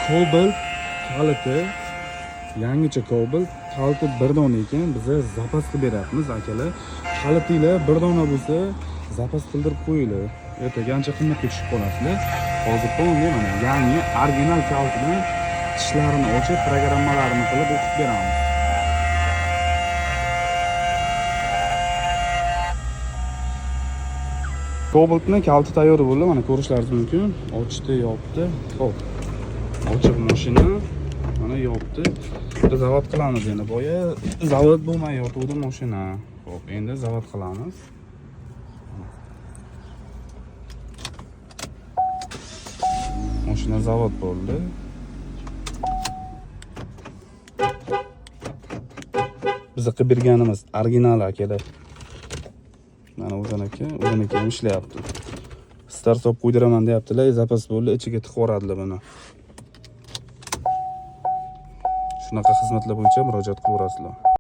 Cobalt kaliti, yangicha Cobalt kaliti bir dona ekan, biza zapas qilib beryapmiz akalar. Kalitinglar bir dona bo'lsa, zapas qildirib qo'yinglar. Ertaga ancha qimmatga tushib qolasizlar. Hozir полный mana yangi original kalitidan tishlarini ochib, programmalarini qilib o'qib beramiz. Cobaltni kaliti tayyor bo'ldi, mana ko'rishlaringiz mumkin. Ochdi, yopdi. Xo'p. Ochiq mashina. Mana yopdi. Endi zavod qilamiz endi. Boya zavod bo'lmay yotuvdi mashina. Xo'p, endi zavod qilamiz. Mashina zavod bo'ldi. Biz qilib berganimiz original akalar. Mana o'ziniki ham ishlayapti. Start stop qo'ydiraman deyaptilar, zapas bo'ldi, ichiga tiqib yuboradilar buni. Shunaqa xizmatlar bo'yicha murojaat qilaverasizlar.